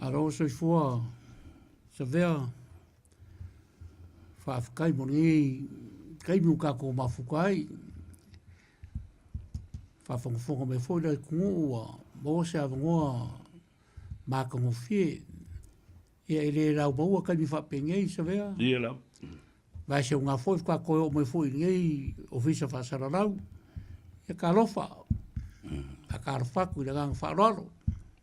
Malo soifua Savea, faafetai mo lenei taimi ua tatou mafuta ai. Faafogafoga mai foi le atunuu ua maua se avanoa matagofie. Ia e le laumaua taimi faapenei Savea. Ia lava. Vaeseuga foi faatoa toe oo mai foi i lenei Ofisa Faasalalau. Ia talofa, faatalofa atu i le agaga faaaloalo.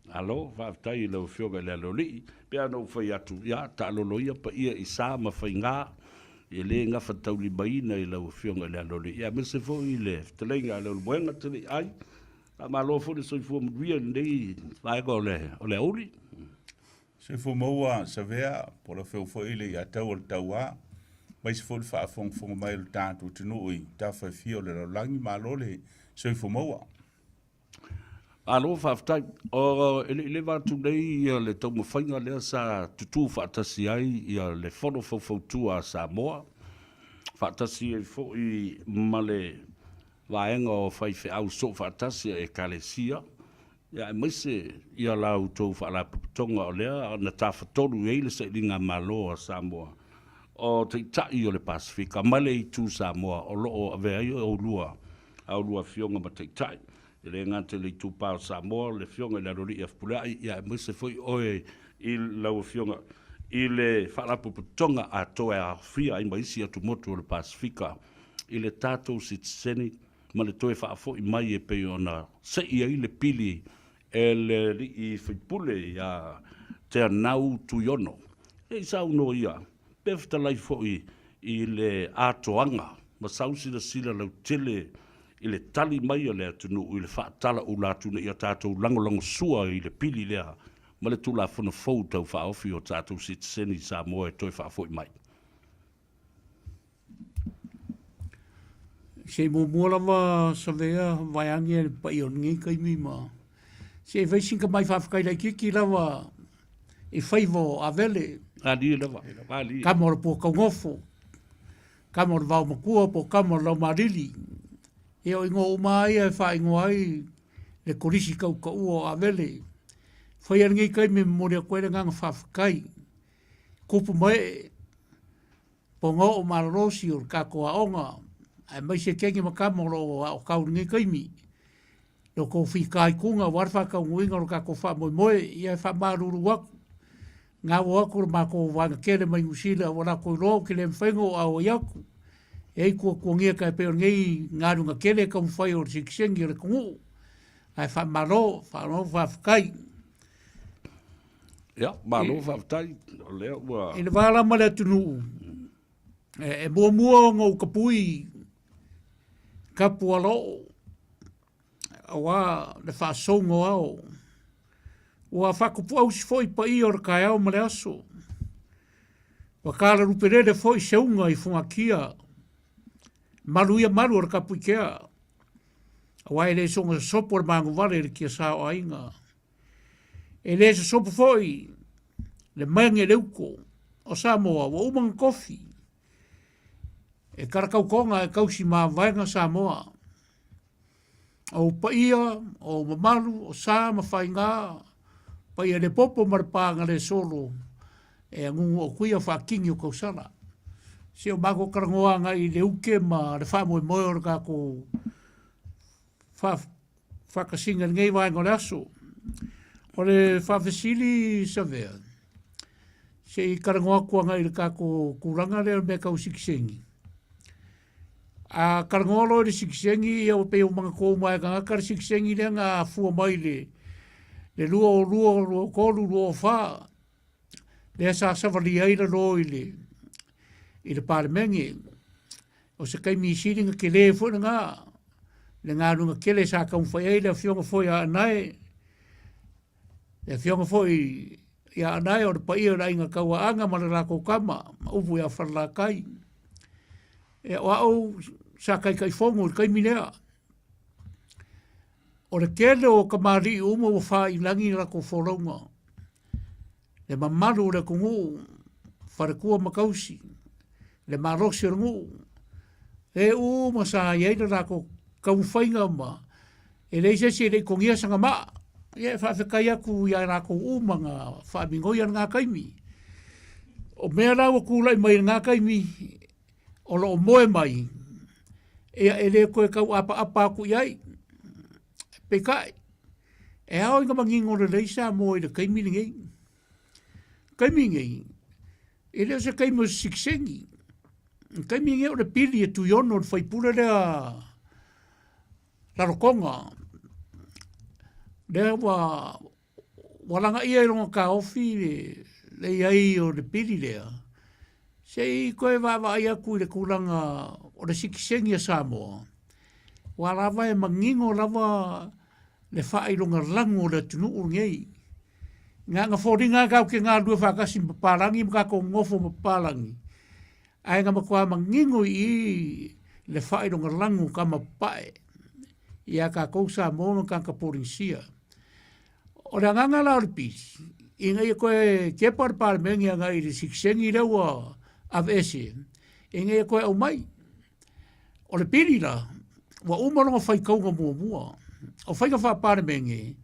Malo, faafetai i lau Afioga i le Aloalii. Pei lava ona ou fai atu, ia, taalolo ia paia i sa ma faiga, e le gafataulimaina i lau Afioga i le Aloalii, aemaise foi le fetalaiga a Leulumoega Teleiai. Faamalo foi le soifua manuia i lenei vaega o le, o le aoauli. Soifua maua Savea, po o le afeu foi le iatau o le tauā, aemaise foi le faafogafoga mai o le tatou atunuu i tafa e fia o le lalolagi, malo le soifua maua. Malo faafetai. O, e le i leva atu nei ia le taumafaiga lea sa tutū faatasi ai ia le Fono Faufautua a Samoa, faatasi ai foi ma le Vaega o Faifeau Soofaatasi a Ekalesia, ia aemaise ia la outou Faalapotopotoga o lea na tafatolu i ai le sailiga malo a Samoa o Taitai o le Pasefika ma le Itu Samoa o lo o avea ai oulua a oulua afioga ma Taitai. E le gata i le Itupa o Samoa, le Afioga i le Aloalii a Fepuleai, ia aemaise foi oe i lau Afioga i le Faalapotopotoga atoa e aofia ai ma isi atumotu o le Pasefika i le tatou sitiseni ma le toe faafoi mai e pei ona sei ai le pili e le alii faipule ia Teanau Tuiono. Se i saunoa ia, pe fetalai foi i le atoaga ma sau silasila lautele i le tali mai a le atunuu i le faatalaula atu ina ia tatou lagolagosua i le pili lea ma le Tulafono fou Tau Faaofi o tatou sitiseni i Samoa e toe faafoi mai. Se i muamua lava Savea vaeane le paia o lenei taimi ma se i fai sina tamai faafetai laitiiti lava i faiva o Avele. Malie lava, malie. Tama o le Puataunofo, tama o le Vaomatua po o tama o le Laumalili. Ia o igoa uma lava ia e faaigoa ai le Kolisi Tautaua o Avele. Faia lenei taimi e momoli atu ai le agaga faafetai, tupu ma ee Pogoo malolosi o le tatou aoga, aemaise teine ma tama o lo o aotau i lenei taimi. Lo outou fitaituga aua le faataunuuina o le tatou faamoemoe, ia e faamalulu atu, gau atu le matou vaega tele mai Niu Sila ua latou iloa ou te le mafai ona ou auai atu. E i ai tuatuagia tai pei o lenei galuega tele e taumafai o le sitiseni o le atunuu. Ae faamalo, faamalo faafetai. Ia, malo faafetai. O lea ua... I le va la ma le atunuu, e muamua ona ou tapui kapu aloo aua le faasouga o ao. Ua faatupuausi foi paia o le taeao ma le aso. Ua talalupelele foi seuga i fugatia, malu ia malu o le tapuitea, aua e le soona sosopo le manuvale i le tiasa o aiga. E le sosopo foi le maege i le uto o Samoa ua uma ona tofi e kalatautoga e tausi mavaega Samoa. O ou paia, o ou mamalu, o sa ma faiga, paia le popo ma le pagalesolo e agugu atu ia faakini o tausala. Se o matou talanoa agai i le uke ma le faamoemoe o le tatou faatasiga i lenei vaega o le aso. O le faafesili Savea, se i talanoa atu agai i le tatou tulaga lea o le mea tau sitiseni. A talanoa loa i le sitiseni, ia ua pei ua manatua uma lava e tagata le sitiseni lea na afua mai i le 22, 23, 24, lea sa savalia ai lalo i le i le Palemene. O se taimi sili na tele foi lena, le galuega tele sa taumafai ai le afioga foi ia Anae, le afioga foi ia Anae o le paia o le aiga Tauaana ma le latou tama, ma upu ia Falelatai. E, o au sa Taitaifono i le taimi lea. O le tele o tamalii uma ua faailagi le latou folauga. Le mamalu o le atunuu, faletua ma tausi, le malosi o le nuu, e uma sa i ai le latou taumafaiga ma e leai se isi e le i togia sana maa. Ia e faafetai atu ia latou uma na faamigoi i lena taimi. O mea la ua tulai mai i lena taimi, o lo o moe mai, ia e le toe tau apaapa atu i ai. Peitai, e ao ina manino lelei Samoa i le taimi lenei. Taimi lenei, e le o se taimi o se sitiseni. O le taimi lenei o le pili e Tuiono le faipule lea Lalotoga, lea ua ua lagaia i lona taofi le i ai o le pili lea, se i toe vaavaai atu i le tulaga o le sitiseni a Samoa, aua lava e manino lava le faailoga lanu o le atunuu lenei. Na ona foliga lava tatou te galulue faatasi ma papalagi ma tatou nonofo ma papalagi, ae na matua manino i i le faailoga lanu o tama papae ia tatou Samoa ma tagata Polenisia. O le agaga la o le pili, ina ia toe tepa le Palemene agai i le sitiseni lea ua aveese, ina ia toe aumai. O le pili la, ua uma lona faitauga muamua. O faiga faa-Palemene,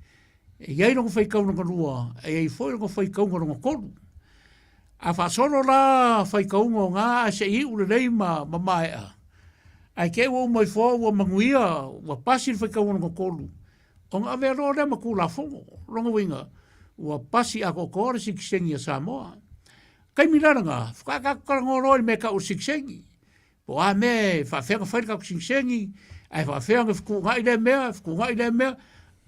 e i ai lona faitauga lona lua, e i ai foi lona faitauga lona tolu. A faasolo la faitauga o na ae se i iu lelei ma maea, ae te i ua uma ifo ua manuia, ua pasi le faitauga lona tolu, ona avea loa lea ma Tulafono. Lona uiga, ua pasi atoatoa le sitiseni a Samoa. Taimi la lena, faatoa tatou talanoa loa i le mea e tau o le sitiseni. Po o a mea e faafefea ona fai le tatou sigiseni, ae faafefea ona fetuunai lea mea, fetuunai lea mea.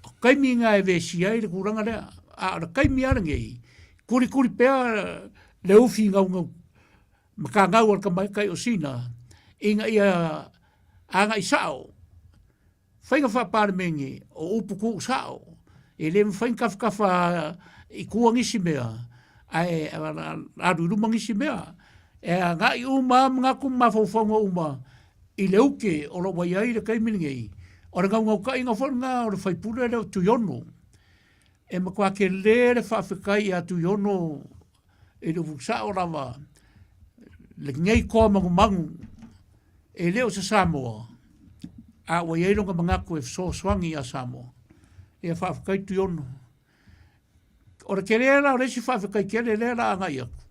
O taimi na e vesia ai le tulaga lea. A o le taimi lava lenei, kulikuli pea le ufi gaugau matagau a le tamaitai o Sina ina ia agai sao Faiga faa-Palemene, o upu tuusao, e le mafai ona tafatafa i tua nisi mea, ae alu i luma nisi mea. E agai uma lava manatu ma mafaufauga uma i le uke o lo o ua i ai i le taimi lenei. O le naunautaiga foi lena o le sui usufono lea o Tuiono. E matua tele le faafetai ia Tuiono i le upu sao lava, lenei toa manumanu e le o se Samoa, a ua i ai lona manatu e fesoasoani ia Samoa. Ia faafetai Tuiono. O le tele la o le isi faafetai tele lea la agai atu,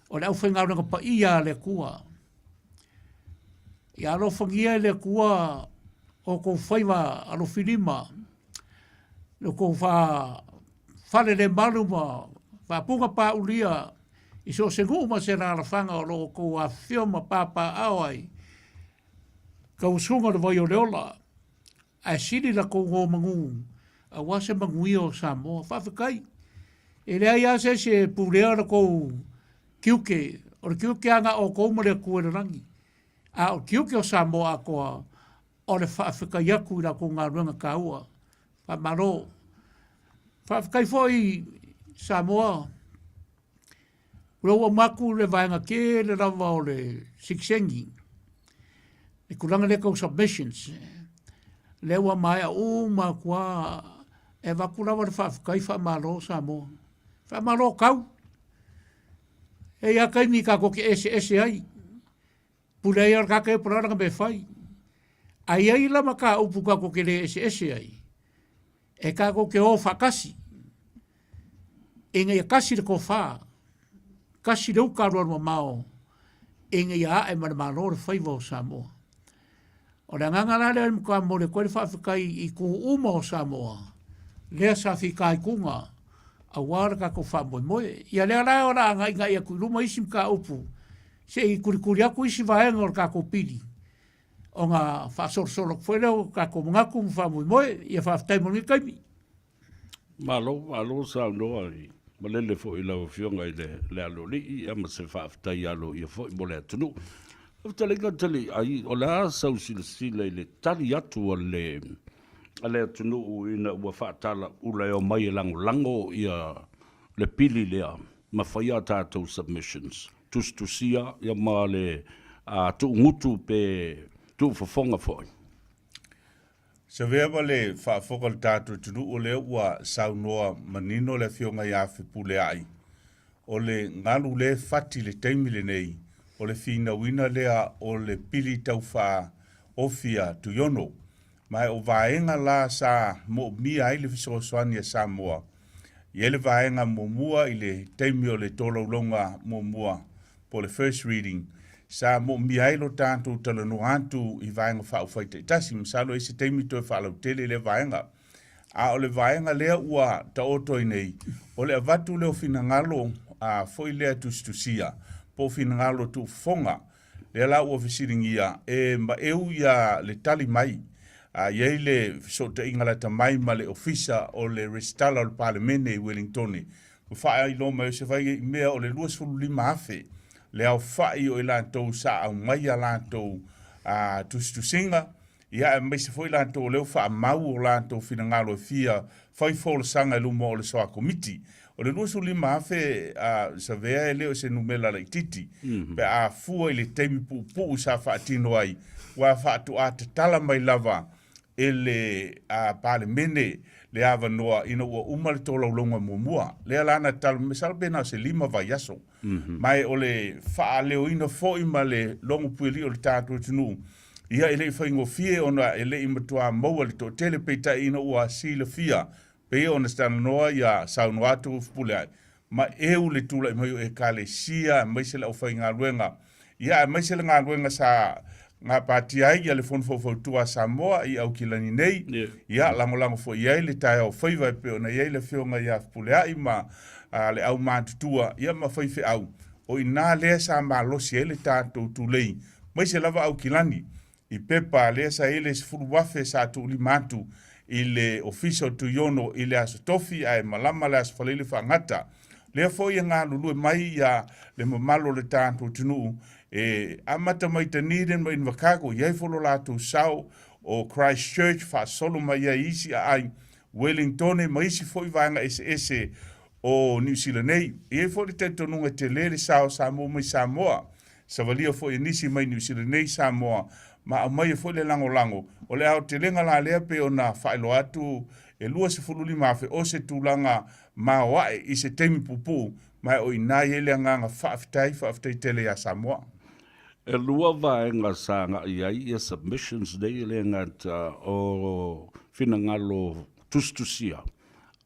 o le aufaigaluega paia a le Atua. Ia alofagia e le Atua o tou faiva alofilima, lo tou faalelemalu ma faapuga paulia i so o se nuu ma se alaalafaga o lo o outou afifio ma papaaao ai, tauasuga o le vai o le ola, ae sili la tou gomagu aua se manuia o Samoa. Faafetai. E leai lava se isi e pulea lo tou tiute, o le tiute lava na o outou ma le Atua i le lagi, a o le tiute o Samoa atoa, o le faafetai atu i la outou galuega taua. Faamalo. Faafetai foi Samoa, ua ua uma atu le vaega tele lava o le sitiseni, le tulaga lea tau submissions, lea ua maea uma atu lava, e avatu lava le faafetai faamalo Samoa. Faamalo tau. E i ai lava taimi tatou te eseese ai, Pule ai lava le tagata ia po o le a lana mea e fai. Ae i ai la mataupu tatou te le eseese ai, e tatou te o faatasi, ina ia tasi le tofa, tasi le uta alualumamao, ina ia ae ma le Malo le faiva o Samoa. O le agaga la lea e matua momoli atu ai le faafetai i itu uma o Samoa, lea sa fitaituga aua le tatou faamoemoe. Ia lea la o le a agaigai atu i luma isi mataupu se i tulikuli atu isi vaega o le tatou pili ona faasolosolo atu foi lea o tatou manatu ma faamoemoe. Ia faafetai mo lenei taimi. Malo, malo saunoa i malele foi i lau Afioga i le Aloalii, ia ma se faafetai aloaia foi mo le atunuu. Lau Fetalaiga Taliai, o le a sau silasila i le tali atu a le a le atunuu ina ua faatalaula e omai e lagolago ia le pili lea ma faia a tatou submissions, tusitusia ia ma le tuugutu pe tuufofoga foi. Savea ma le faafofoga o le tatou atunuu o lea ua saunoa manino le Afioga ia Fepuleai, o le galu lea e fati i le taimi lenei, o le finauina lea o le pili tau faaofi a Tuiono. Ma o vaega la sa moomia ai le fesoasoani a Samoa, i ai le vaega muamua i le taimi o le tolaulauga muamua po o le first reading, sa moomia ai lo tatou talanoa atu i Vaega Faaupufai taitasi. Masalo e i ai se taimi toe faalautele lea vaega. A o le vaega lea ua taoto ai nei, o le avatu lea o finagalo a foi lea tusitusia po o finagalo tuufofoga. Lea la ua fesiligia e maeu ia le tali mai. A i ai le fesootaiga lata mai ma le Ofisa o le Resitala o le Palemene i Welingtone, ua faailoa mai o se fai mea o le 25,000 le aofai o i latou sa aumai a latou tusitusiga, ia aemaise foi latou o lea ua faamau o latou finagalo e fia fai folasaga i luma o le Soa Komiti. O le 25,000 a Savea e le o se numera laitiiti pe a fua i le taimi puupuu sa faatino ai, ua faatoa tatala mai lava e le Palemene le avanoa ina ua uma le tolaulauga muamua. Lea la na tatala mai, masalo pe na o se 5 vaiaso. Ma o le faaleoina foi ma le logo puialii o le tatou atunuu, ia e le i faigofie ona e le i matua maua le toatele, peitai ina ua silafia pei ona talanoa ia saunoa atu Fepuleai, ma eu le tulai mai o Ekalesia aemaise le aufaigaluega, ia aemaise le galuega sa gapatia ai ia le Fono Faufautua a Samoa i Aukilani nei, ia lagolago foi i ai le taeao faiva e pei ona i ai le Afioga ia Fepuleai ma le aumatutua, ia ma faifeau, o i ina lea sa malosi ai le tatou tulei, aemaise lava Aukilani, I pepa lea sa i ai le 10,000 sa tuulima atu i le Ofisa o Tuiono i le Aso Tofi ae malama le Aso Faraile faagata. Lea foi e galulue mai ia le mamalu o le tatou atunuu e amata mai Dunedin ma Invercargill i ai foi lo latou sao o Christchurch faasolo mai ai isi aai Wellingtone ma isi foi vaega eseese o Niu Sila nei. E i ai foi le talitonuga e tele le sao o Samoa mai Samoa Savalia foi e nisi mai Niu Sila nei Samoa ma aumaia foi le lagolago. O le aotelega la lea pei ona faailoa atu e 25,000 o se tulaga maoae i se taimi puupuu ma o i ina i ai le agaga faafetai, faafetai tele iā Samoa. E lua vaega sa agai ai ia submissions nei e le gata o finagalo tusitusia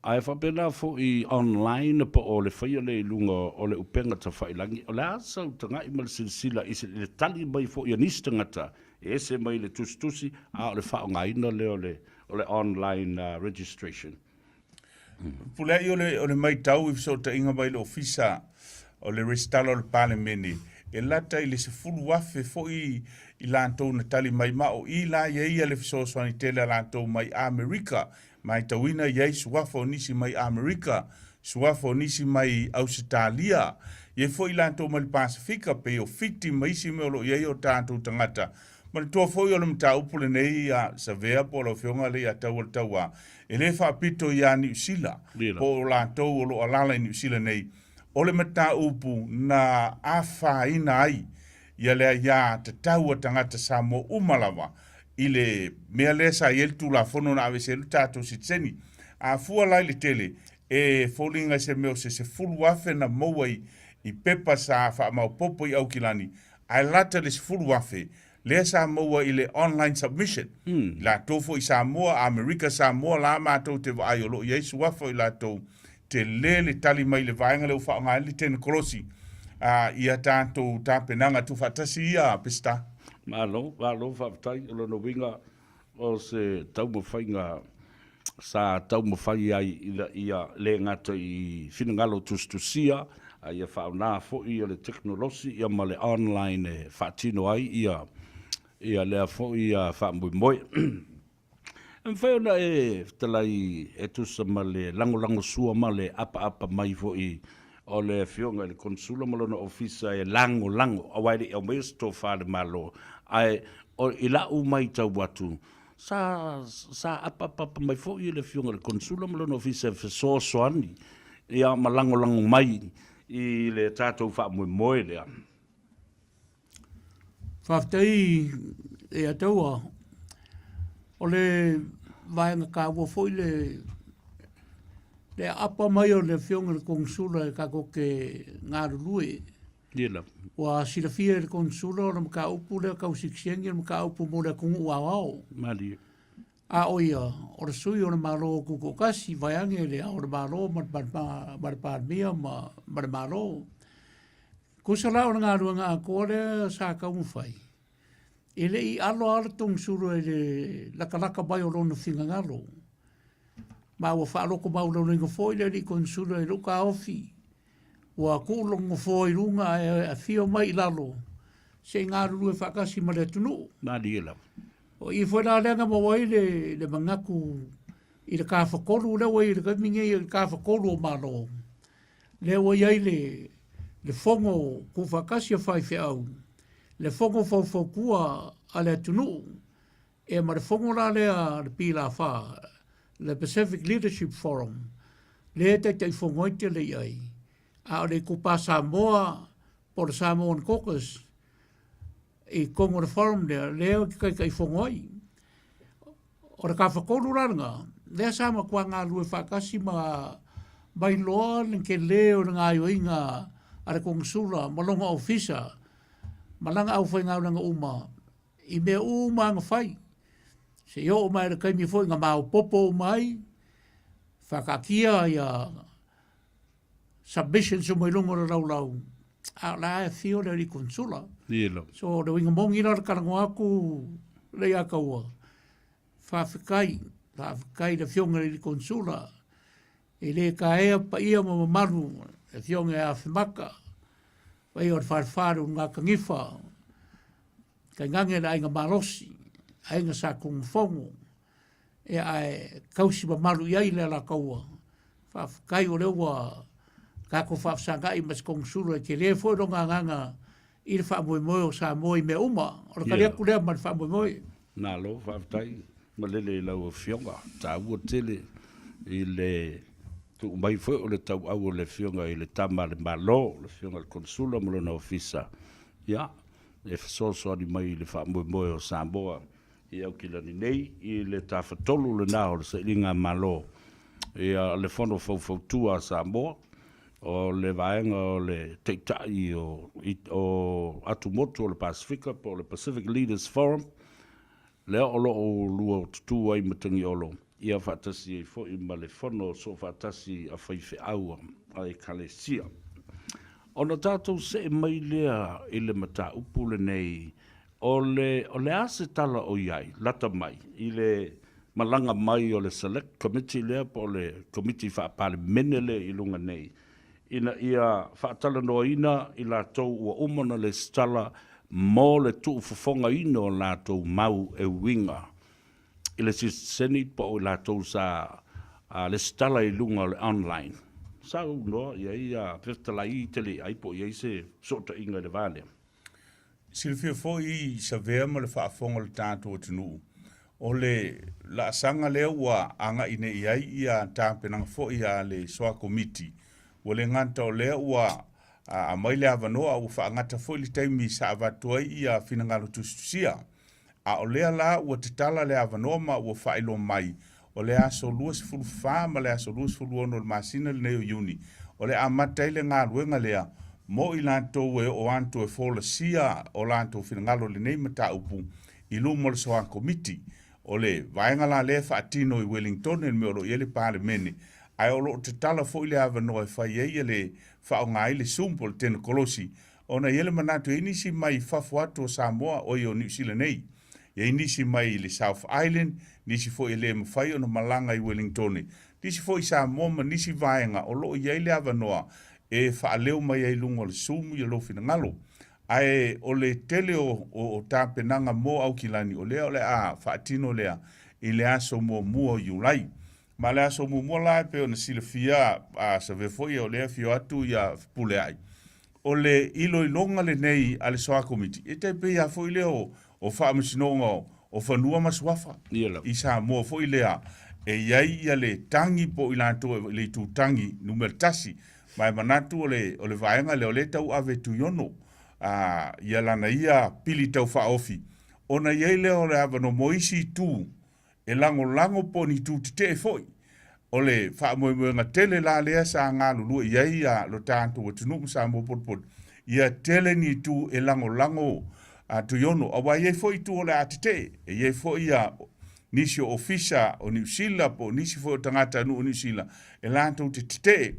Ae faapena foi online po o le faia lea i luga o le upega tafailagi, o le a sau tagai ma le silasila i le tali mai foi a nisi tagata e ese mai le tusitusi, a o le faaaogaina lea o le o le online registration. Pule ai o le, o le maitau i fesootaiga mai le Ofisa o le Resitala o le Palemene, e lata i le 10,000 foi i latou na tali mai, ma o i la i ai ia le fesoasoani tele a latou mai Amerika Maitauina i ai suafa o nisi mai Amerika, suafa o nisi mai Ausetalia, i ai foi latou mai le Pasefika, pei o Fiti ma isi mea o lo o i ai o tatou tagata. Manatua foi o le mataupu lenei a Savea po o lau Afioga le ia Taua le Tauā, e le faapito iā Niu Sila po o latou o lo o alaala i Niu Sila nei. O le mataupu na afaina ai ia le aiā tatau a tagata Samoa uma lava i le mea lea sa i ai le Tulafono na aveese ai lo tatou sitiseni. A fua la i le tele, e foliga i se mea o se 10,000 na maua i, i pepa sa faamaopoopo i Aukilani, ae lata i le 10,000 lea sa maua i le online submission. I latou foi i Samoa, Amerika Samoa la matou te vaai o lo o i ai suafa o i latou tele le tali mai i le vaega lea ua faaaoga ai le tenikolosi i a tatou tapenaga tuufaatasi ia, Peseta. Malo, malo faafetai. O lona uiga o se taumafaiga sa taumafai ai ina ia le gata i finagalo tusitusia, a ia faaaoga foi le tekonolosi ia ma le online e faatino ai ia ia lea foi faamoemoe. E mafai ona e fetalai e tusa ma le lagolagosua ma le apaapa mai foi o le Afioga i le Konesula ma lona Ofisa e lagolago, aua e le i aumaia se tofa a le Malo, ae i lau matau atu, sa, sa apaapapa mai foi le Afioga i le Konesula ma lona Ofisa e fesoasoani ia ma lagolago mai i le tatou faamoemoe lea. Faafetai e Ataua. O le vaega taua foi le le aapa mai o le Afioga i le Konesula e tatou te galulue. Ua silafia e le Konesula o le mataupu lea tau sitiseni o le mataupu mo le atunuu aoao. Malie. A o ia, o le sui o le Malo Tutoatasi, vaeane le Ao o le Malo ma le Palemia ma le Malo. Tusa la o le galuega atoa lea sa taumafai, e le i alo lava le Togisula i le latalata mai o lona finagalo. Ma ua faaloto maulauleina foi le alii Konesula i lou taofi, ua tuu lona nofoa i luga ae afio mai i lalo se i galulue faatasi ma le atunuu. Malie lava. O i foi la lea na maua ai le, le manatu i le tafatolu lea ua i le taimi nei, le tafatolu o Malo, lea ua i ai le, le fono tuufaatasi a faifeau, le fono faufautua a le atunuu, e ma le fono la lea a le PLF, le Pacific Leadership Forum, lea e taitaifono ai Teleiai, a o le itupa Samoa po o le Samoan Caucus i totonu o le forum lea, lea ou te taitaifono ai. O le tafatolu la lena, lea sa matua galulue faatasi ma mailoa le tele o le gaoioiga a le Konesula ma lona ofisa ma lana aufaigaluega uma i mea uma na fai. Seia oo mai i le taimi foi na maopoopo uma ai, faataatia ia submissions uma i luga o le laulau, a o la e afio le alii konesula. So o le uiga moni la o le talanoa atu Leiataua, faafetai, faafetai i le afioga i le alii konesula, e le taea paia ma mamalu le afioga ia Afemata, paia o le Falefa le Ulugatanifa, tainane le aiga malosi, aiga Sa Tunumafono, ia ae tausi mamalu i ai le Alataua. Faafetai o lea ua tatou faafesagai ma se Konesula e tele foi lona agaga i le faamoemoe o Samoa i mea uma. O le tali atu lea ma le faamoemoe. Malo faafetai malele i lau Afioga, taua tele i le tuu mai foi o le tauau o le Afioga i le Tama a le Malo, le Afioga i le Konesula ma lona Ofisa, ia, e fesoasoani mai i le faamoemoe o Samoa i Aukilani nei i le Tafatolu lena o le Sailiga Malo, ia, le Fono Faufautua a Samoa, o le vaega o le Taitai o, o Atumotu o le Pasefika po o le Pacific Leaders Forum, lea o lo o lua tutū ai Matagiolo, ia faatasi ai foi ma le Fono Soofaatasi a Faifeau a Ekalesia. Ona tatou see mai lea i le mataupu lenei, o le, o le a se tala o i ai, lata mai, i le malaga mai o le Select Committee lea po o le Komiti Faa-Palemene lea i luga nei, ina ia faatalanoaina i latou ua uma ona lesitala mo le tuufofogaina o latou mau e uiga i le sitiseni po o i latou sa lesitala i luga o le online. Saunoa i ai a fetalai i te leai po o i ai se fesootaiga i le va lea. Silafia foi i Savea ma le faafofoga o le tatou atunuu, o le laasaga lea ua agai nei i ai ia tapenaga foi a le Soa Komiti. Ua le gata o lea ua aumai le avanoa a ua faagata foi le taimi sa avatu ai ia finagalo tusitusia. A o lea la ua tatala le avanoa ma ua faailoa mai, o le aso 24 ma le aso 26 o le masina lenei o Iuni, o le amata ai le galuega lea mo i latou e oo atu e folasia o latou finagalo i lenei mataupu i luma o le Soa Komiti. O le vaega la lea e faatino i Wellington i le mea o lo o i ai le Palemene, ae o lo o tatala foi le avanoa e fai ai le faaaoga ai le Zoom po o le tenekolosi Ona e i ai le manatu e i ai nisi mai fafo atu o Samoa, oi o Niu Sila nei. E i ai nisi mai le South Island, nisi foi e le mafai ona malaga i Wellingtone, nisi foi i Samoa ma nisi vaega o lo o i ai le avanoa e faaleo mai ai i luga o le Zoom ia lou finagalo. Ae o le tele o, o tapenaga mo Aukilani o lea o le a faatino lea i le aso muamua o Iulai. Ma le aso muamua la e pei ona silafia a save foi o lea e afio atu ia Fepuleai, o le iloiloga lenei a le Soa Komiti, e tai pei lava foi lea o, o Faamasinoga o Fanua ma Suafa i Samoa foi lea e i ai ia le tagi po o i latou i le itu tagi numera tasi. Ma e manatu o le, o le vaega lea o lea e tau ave e Tuiono a, ia lana ia pili tau faaofi, ona i ai lea o le avanoa mo isi itu e lagolago po o ni itu tetee foi. O le faamoemoega tele la lea sa galulue i ai a lo tatou atunuu ma Samoa potopoto, ia tele ni itu e lagolago a Tuiono, aua e i ai foi itu o le a tetee, e i ai foi ia nisi o ofisa o Niu Sila po o nisi foi o tagatanuu o Niu Sila e latou te tetee.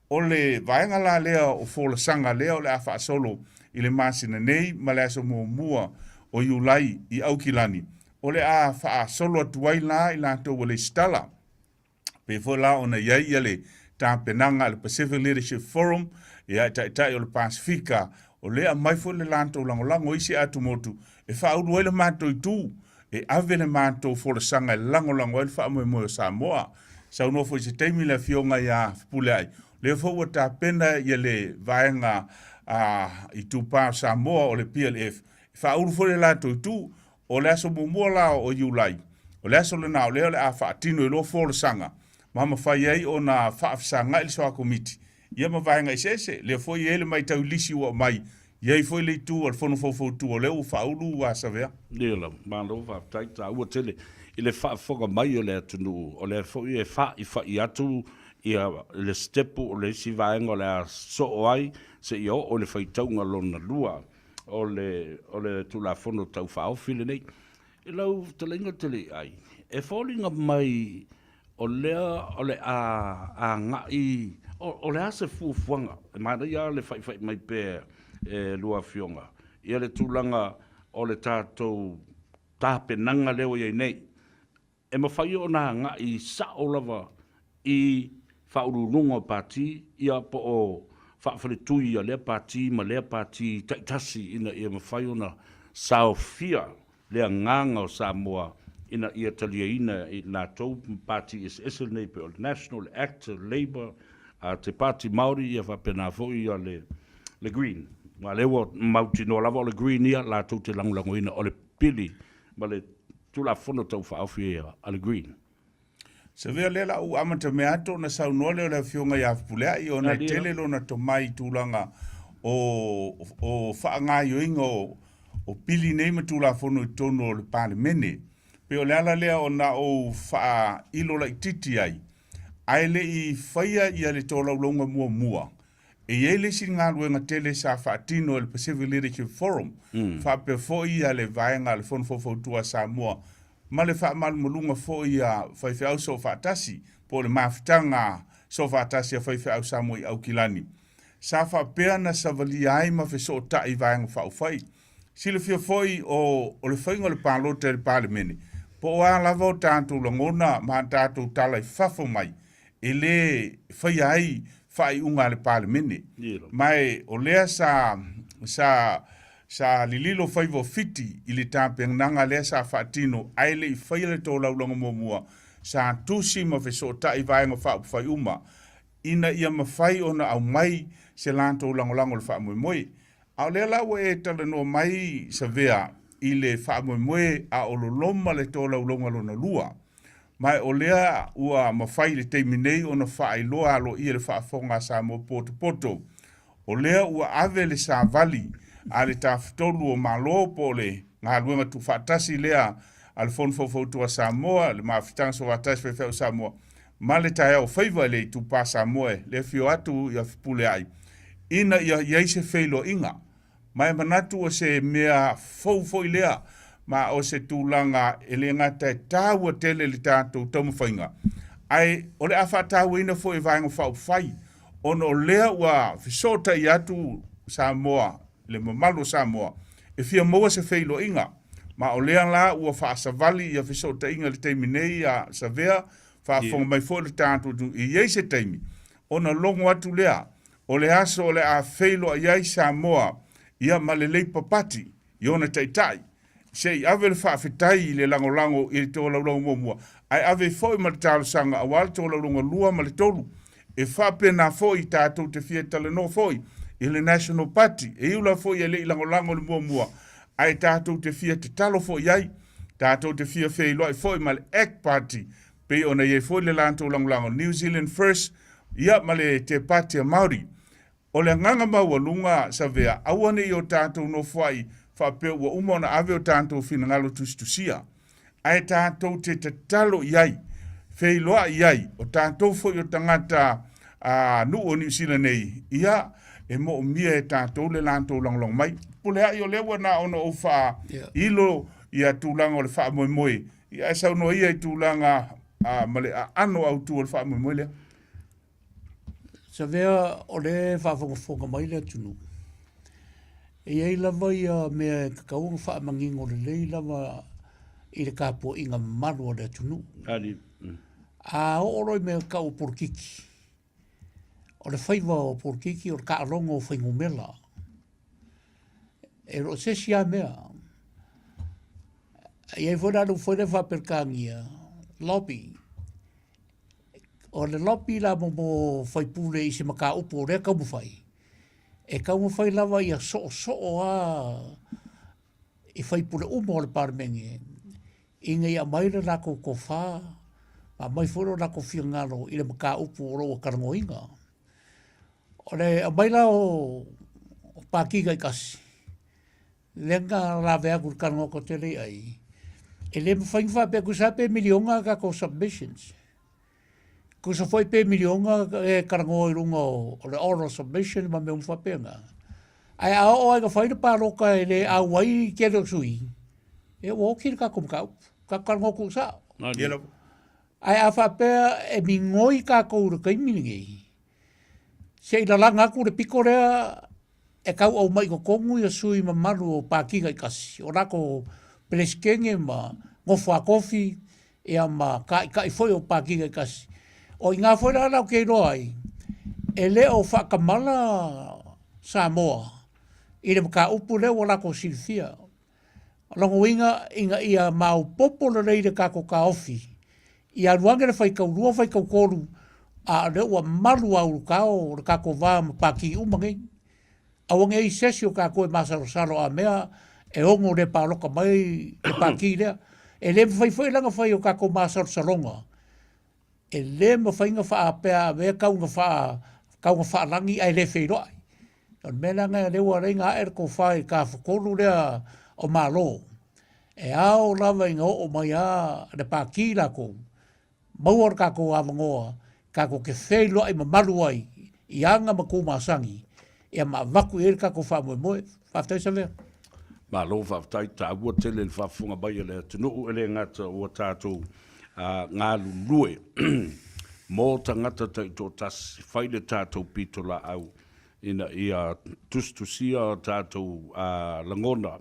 O le vaega la lea o folasaga lea o le a faasolo i le masina nei ma le aso muamua o Iulai i Aukilani, o le a faasolo atu ai la i latou ua lesitala. Pei foi la ona i ai ia le tapenaga a le Pacific Leadership Forum, ia e Taitai o le Pasefika, o lea aumai foi le latou lagolago i isi atumotu e faaulu ai le matou itu, e ave le matou folasaga e lagolago ai le faamoemoe o Samoa. Saunoa foi i se taimi le Afioga ia Fepuleai, o lea foi ua tapena ia le vaega a Itupa o Samoa o le PLF, e faaulu foi le latou itu. O le aso muamua la o Iulai, o le aso lena o lea o le a faatino ai loa folasaga ma mafai ai ona faafesagai le Soa Komiti ia ma vaega eseese. Lea foi e i ai le matau i lisi ua aumai, i ai foi le itu a le Fono Faufautua o lea ua faaulu ua Savea. Ia lava, malo faafetai, taua tele i le faafofoga mai o le atunuu, o lea foi e fa'ifa'i atu ia le sitepu o le isi vaega o le a sosoo ai seia oo i le faitauga lona lua. O le, o le Tulafono Tau Faaofi lenei. I lau fetalaiga Teleiai, e foliga mai o lea o le a agai, o, o le a se fuafuaga, e manaia lava le faifai mai pea e lua afioga, ia le tulaga o le tatou tapenaga lea ua i ai nei. E mafai ona agai sao lava i faauluuluga o pati ia po o faafaletui a lea pati ma lea pati taitasi ina ia mafai ona saofia le agaga o Samoa ina ia taliaina e i latou ma pati eseese nei pei o le National, le Act, Labour, te Pati Maori ia faapena foi ia le Green. Aua o lea ua mautinoa lava o le Green ia latou te lagolagoina o le pili ma le Tulafono Tau Faaofi a le Green. Savea lea la ua amata mea atu ona saunoa lea o le afioga ia Fepuleai ona e tele lona tomai i tulaga o, o faagaoioiga o, o pili nei ma Tulafono i totonu o le Palemene. Pei o le ala lea ona ou faailo laitiiti ai, ae le i faia ia le tolaulauga muamua, E i ai le isi galuega tele sa faatino e le Pacific Leadership Forum, faapea foi ia le vaega a le Fono Faufautua a Samoa ma le faamalumaluga foi a faifeau soofaatasi po o le mafutaga soofaatasi a faifeau Samoa i Aukilani. Sa faapea na savalia ai ma fesootai i vaega faaupufai. Silafia foi o o le faiga o le palota i le Palemene, po o a lava o tatou lagona ma a tatou tala i fafo mai, e lē faia ai faaiuga a le Palemene. Ma e o lea sa, sa, sa lililo faiva o Fiti i le tapenaga lea sa faatino ae le i faia le tolaulaga muamua, sa tusi ma fesootai vaega faaupufai uma ina ia mafai ona aumai se latou lagolago i le faamoemoe. A o lea la ua e talanoa mai Savea i le faamoemoe a o loloma le tolaulauga lona lua. Ma o lea ua mafai i le taimi nei ona faailoa aloaia i le faafofoga a Samoa potopoto, o lea ua ave le savali a le Tafatolu o Malo po o le galuega tuufaatasi lea a le Fono Faufautua a Samoa, le Mafutaga Soofaatasi Faifeau Samoa ma le Taeao Faiva i le Itupa Samoa e le afio atu ia Fepuleai ina ia i ai se feiloaiga. Ma e manatu o se mea fou foi lea, ma o se tulaga e le gata e taua tele i le tatou taumafaiga, ae o le a faatauaina foi e Vaega Faaupufai, ona o lea ua fesootai atu Samoa, le mamalu o Samoa, e fia maua se feiloaiga. Ma o lea la ua faasavali ia fesootaiga i le taimi nei ia Savea, faafofoga mai foi le tatou atunuu, e i ai se taimi ona logo atu lea O le aso o le a feiloai ai Samoa ia ma le Leipa Pati i ona taitai, se i ave le faafetai i le lagolago i le tolaulauga muamua, ae ave foi ma le talosaga aua le tolaulauga lua ma le tolu. E faapena foi tatou te fia talanoa foi i le National Party, e iu lava foi e le i lagolago i le muamua, ae tatou te fia tatalo foi i ai. Tatou te fia feiloai foi ma le act Party pei ona i ai foi le latou lagolago New Zealand First, ia ma le Te Pāti a Māori. O le agaga maualuga, Savea, aua ne i o tatou nofoai faapea ua uma ona ave o tatou finagalo tusitusia, ae tatou te tatalo i ai, feiloai i ai, o tatou foi o tagata a nuu o Niu Sila nei, ia, e moomia e tatou le latou lagolago mai. Puleai o lea ua na ona ou faailo ia tulaga o le faamoemoe. Ia ae saunoa ia i tulaga ma le aano autu o le faamoemoe lea. Savea o lea e faafogafoga mai le atunuu, e i ai lava ia mea e tatau ona faamanino lelei lava i le tapuaiga mamalu a le atunuu. A oo loa i mea tau o polokiki, o le faiva o polokiki o le taaloga o fuainumera. E le o se isi lava mea. E i ai foi la le upu foi lea faa-Peretania, lobby. O le lobby la mo faipule i se mataupu o lea e taumafai, e taumafai lava ia soosoo lava i faipule uma o le Palemene ina ia aumai le latou tofa ma aumai foi lo latou finagalo i le mataupu o lo o ua talanoaina. O le aumai la o Pati taitasi, lea na lave atu i le talanoa toatele i ai, e le mafai ona faapea, tusa lava pe miliona a tatou submissions, tusa foi pe miliona e talanoa i luga o le oral submission ma mea uma faapena, ae a oo lava ina fai le palota e le auai le tele o sui, ia ua oti le tatou mataupu, tatou talanoa tuusao. Ae a faapea e migoi tatou i le taimi lenei, se i lalaga atu le pito lea e tau aumai i totonu ia sui mamalu o Pati taitasi, o latou Peresetene ma nofo a tofi ia ma taitai foi o Pati taitasi. O i ina foi la latou te iloa ai, e le o faatamala Samoa i le mataupu lea ua latou silafia. O lona uiga ina ia maopoopo lelei le tatou taofi, ia alu ane le faitaulua faitautolu, a o lea ua malu lava ulutao le tatou va ma Pati uma nei. Aua ne i i ai se isi o tatou e masalosalo a mea e ono le palota mai le Pati lea. E le mafai foi la ona fai o tatou masalosaloga, e le mafai ona faapea a mea e tau ina faalagi ae le feiloai. O le mea la lena lea ua ala ai ona ae le tofa i le tafatolu lea o Malo, e ao lava ina oo mai lava le Pati latou, maua lo tatou avanoa tatou te feiloai mamalu ai i aga ma tu masani ia ma avatu i ai le tatou faamoemoe. Faafetai Savea. Malo faafetai, taua tele le faafofoga mai a le atunuu, e le gata ua tatou galulue mo tagata taitoatasi, fai le tatou pitolaau ina ia tusitusia o tatou lagona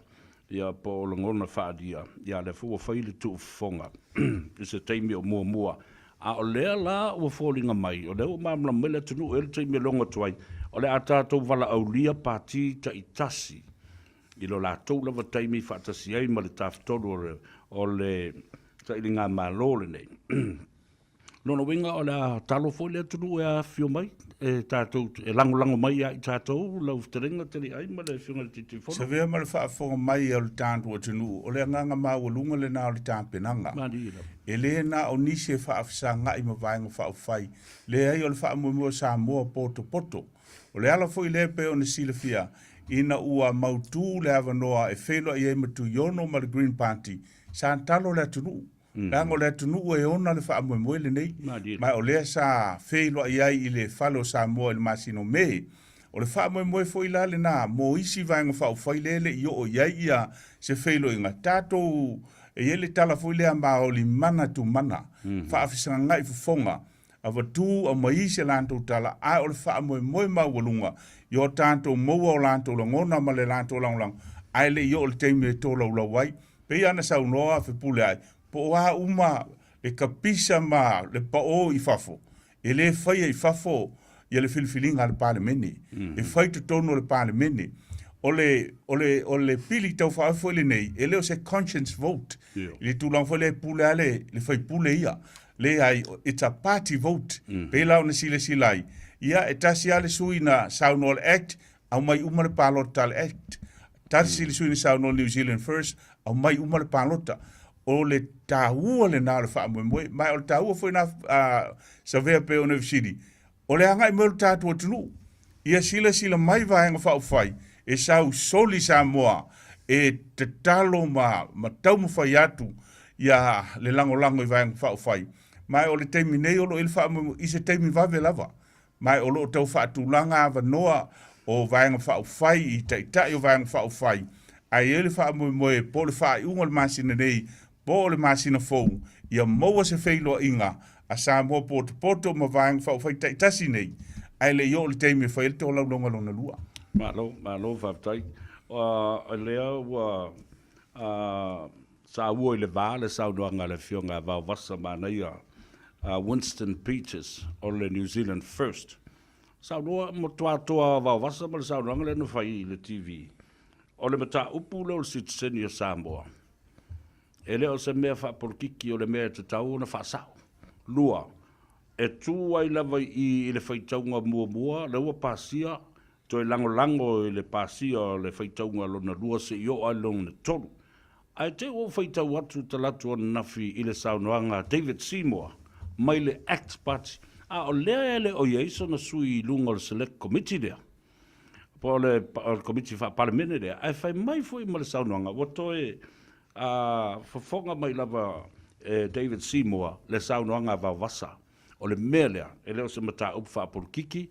ia po o lagona faaalia, ia lea foi ua fai le tuufofoga i se taimi o muamua. A o lea la ua foliga mai, o lea ua malamalama mai le atunuu, e i ai le taimi e logo atu ai, o le a tatou valaaulia Pati taitasi i lo latou lava taimi faatasi ai ma le Tafatolu o le Sailigamalo lenei. Lona uiga o le a talo foi le atunuu e afifio mai e tatou e lagolago mai ia i tatou lau fetalaiga Taliai ma le Afioga i le Taitaifono. Savea ma le faafofoga mai a lo tatou atunuu, o le agaga maualuga lena o le tapenaga. Malie lava. E le na o nisi e faafesagai ma Vaega Faaupufai, leai o le faamoemoe o Samoa potopoto. O le ala foi lea e pei ona silafia, ina ua mautu le avanoa e feiloai ai ma Tuiono ma le Green Party, sa talo le atunuu. Leaga o le atunuu e ona le faamoemoe lenei, ma o lea sa feiloai ai i le Fale o Samoa i le masina o Me. O le faamoemoe foi la lena mo isi Vaega Faaupufai lea e le i oo i ai ia se feiloaiga, tatou, e i ai le tala foi lea maoli mana tu mana, faafesagagai fofoga, avatu aumai se latou tala, ae o le faamoemoe maualuga i o tatou maua o latou lagona ma le latou lagolago, ae le i oo le taimi e tolaulau ai. Pei lava ona saunoa Fepuleai, po o a uma le kapisa ma le pao i fafo, e le faia i fafo ia le filifiliga a le Palemene. E fai i totonu o le Palemene. O le, o le, o le pili taufaaofi foi lenei, e le o se conscience vote. I le tulaga foi lea e pule lava le, le faipule ia. Leai, it's a party vote. Pei la ona silasila ai, ia e tasi lava le sui na saunoa le Act, aumai uma le palota a le Act. Tasi le sui na saunoa New Zealand First, aumai uma le palota. O le taua lena o le faamoemoe, ma o le taua foi na Savea pei ona fesili, o le agai mai o le tatou atunuu, ia silasila mai Vaega Faaupufai e sau soli Samoa e tatalo ma, ma taumafai atu ia le lagolago i Vaega Faaupufai. Ma o le taimi nei o lo o i ai le faamoemoe i se taimi vave lava. Ma o lo o tau faatulaga avanoa o Vaega Faaupufai i Taitai o Vaega Faaupufai, ae i ai le faamoemoe po o le faaiuga o le masina nei. Po o le masina fou, ia maua se feiloaiga a Samoa potopoto ma Vaega Faaupufai taitasi nei, ae le i oo le taimi e fai ai le tolaulauga lona lua. Malo, malo faafetai. O lea ua saua i le va le saunoaga a le Afioga ia Vaovasa Manaia Winston Peters o le New Zealand First. Saunoa matua toa Vaovasa ma le saunoaga lea na fai i le TV. O le mataupu lea o le sitiseni a Samoa, e le o se mea faapolokiki, o le mea e tatau ona faasao. 2, e tu ai lava i i i le faitauga muamua, lea ua pasia, toe lagolago i le pasia o le faitauga lona lua seia oo lava i le lona tolu. Ae te i ua ou faitau atu talaatu ananafi i le saunoaga a David Seymour mai le act Party, a o lea e le o i ai sona sui i luga o le Select Committee lea, po o le Komiti Faa-Palemene lea, ae fai mai foi ma le saunoaga, ua toe fofoga mai lava e David Seymour le saunoaga a Vaovasa. O le mea lea, e le o se mataupu faapolokiki,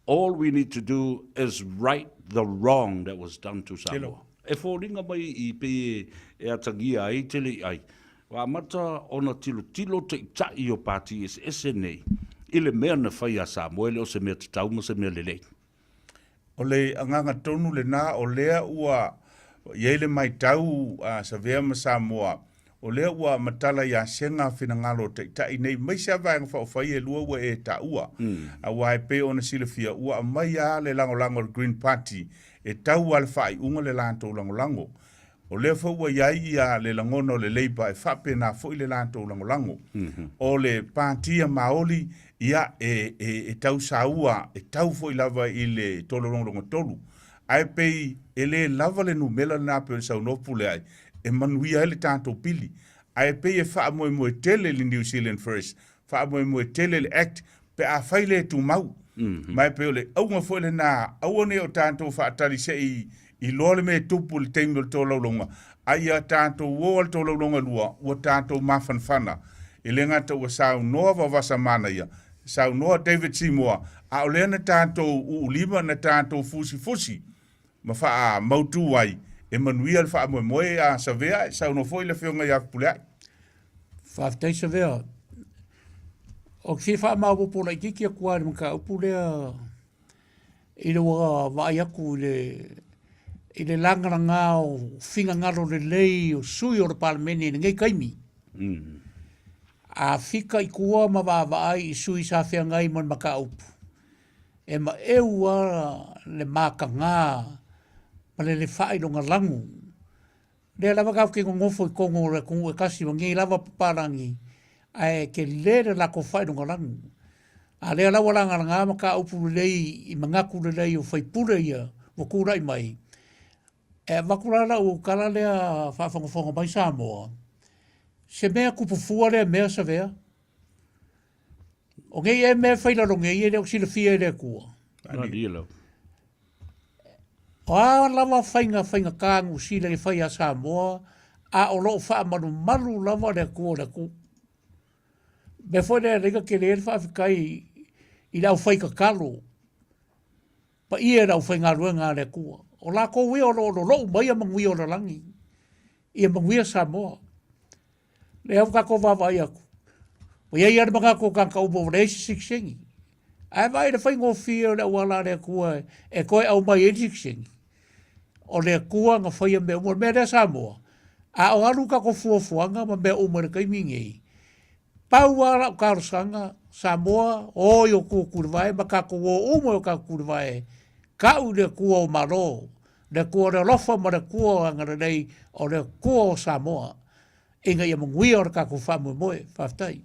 all we need to do is right the wrong that was done to Samoa. E foliga mai i pei e atagia ai tele i ai, ua amata ona tilotilo taitai o pati eseese nei i le mea na fai a Samoa e le o se mea tatau ma se mea lelei. O le agaga tonu lena o lea ua i ai le matau a Savea ma Samoa, o lea ua matala ia Sega finagalo o taitai nei mai se vaega faaupufai e lua ua e taua. Aua e pei ona silafia, ua aumai lava le lagolago a le Green Party e tau lava le faaiuga le latou lagolago. O lea foi ua i ai ia le lagona o le Labour e faapena foi le latou lagolago. O le Pātia Māori, ia, e, e, e tau saua, e tau foi lava i le tolologologo tolu. Ae pei e le lava le numera lena pei ona saunoa Puleai, e manuia ai le tatou pili. Ae pei e faamoemoe tele le New Zealand First, faamoemoe tele le Act pe afai le tumau. Ma e pei o le auga foi lena, aua ne i o tatou faatali se i iloa le mea e tupu i le taimi o le tolaulauga, a ia tatou o a le tolaulauga lua, ua tatou mafanafana. E le gata ua saunoa Vaovasa Manaia, saunoa David Seymour, a o lea na tatou uulima, na tatou fusifusi ma faamautu ai e manuia le faamoemoe a Savea, e saunoa foi le Afioga ia Fepuleai. Faafetai Savea. Ou te fia faamaopoopo laitiiti atu lava i le mataupu lea i le ua vaai atu i le i le lagalaga o finagalo lelei o sui o le Palemene i lenei taimi. A fika i tua ma vaavaai i sui sa feagai ma le mataupu, e maeu lava le mataga ma le le faailogalanu. Lea lava tatou te nonofo i totonu o le atunuu e tasi ma nei lava papalagi, ae tele le latou faailogalanu. A lea la ua lagalaga mataupu lelei i manatu lelei o faipule ia ua tulai mai, e avatu la lau tala lea faafogafoga mai Samoa, se mea tupu fua lea mea Savea. O nei ea mea e fai lalo nei e le o silafia e le Atua. O a lava faiga faigata Niu Sila e fai ia Samoa, a o lo o faamalumalu lava le Atua o le atunuu. Mea foi lea e ala ai ona tele le faafetai i le aufaitatalo paia i le aufaigaluega a le Atua. O latou ia o lo o lolou mai a manuia o le lagi, ia manuia Samoa. Lea ua tatou vaavaai atu, ua i ai lava le manatu o tagata uma ua leai se sitiseni. Ae vaai i le faigofie o le auala a le Atua e toe aumai ai le sitiseni. O le Atua na faia mea uma. O le mea lea Samoa, a o alu tatou fuafuaga ma mea uma i le taimi lenei, pau lava lau talosaga, Samoa, o i o tua tulivae ma tatou o uma i o tatou tulivae, tau i le Atua o Malo, le Atua o le alofa ma le Atua o agalelei, o le Atua o Samoa, ina ia manuia o le tatou faamoemoe. Faafetai.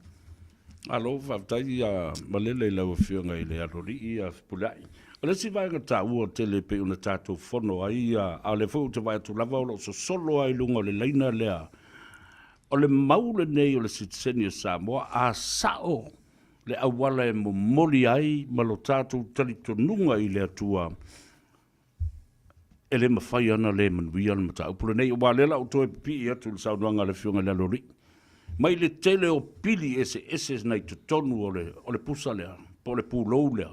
Malo faafetai ia malele i lau Afioga i le Aloalii ia Fepuleai. O le isi vaega taua tele e pei ona tatou fono ai, a o lea foi ou te vaai atu lava o lo o sosolo lava i luga o le laina lea, o le mau lenei o le sitiseni o Samoa, a sao le auala e momoli ai ma lo tatou talitonuga i le Atua, E le mafai ona le manuia le mataupu lenei, aua o lea la ua toe pipii atu i le saunoaga a le Afioga i le Aloalii, mai le tele o pili eseese na i totonu o le, o le pusa lea, po o le pulou lea,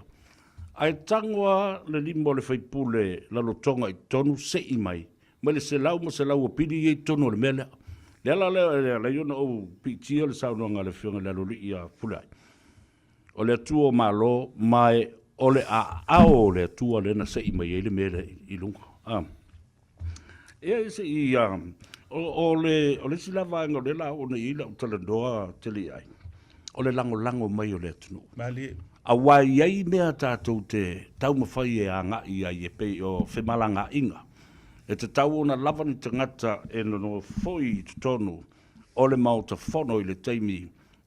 ae tago lava le lima o le faipule lalotoga i totonu, sei mai, mai le selau ma selau o pili ia i totonu o le mea lea. Le ala lea e ala ai ona ou piitia le saunoaga a le Afioga i le Aloalii ia Fepuleai, o le Atua o Malo, ma e o le aao o le Atua lea na sei mai ai le mea lea i luga. A. Ia se i, o le, o le isi la vaega o lea la oo nei i ai lau talanoa tele i ai, o le lagolago mai o le atunuu. Malie. Aua e i ai mea tatou te taumafai e agai ai e pei o femalagaaiga. E tatau ona lava ni tagata e nonofoi i totonu o le Maota Fono i le taimi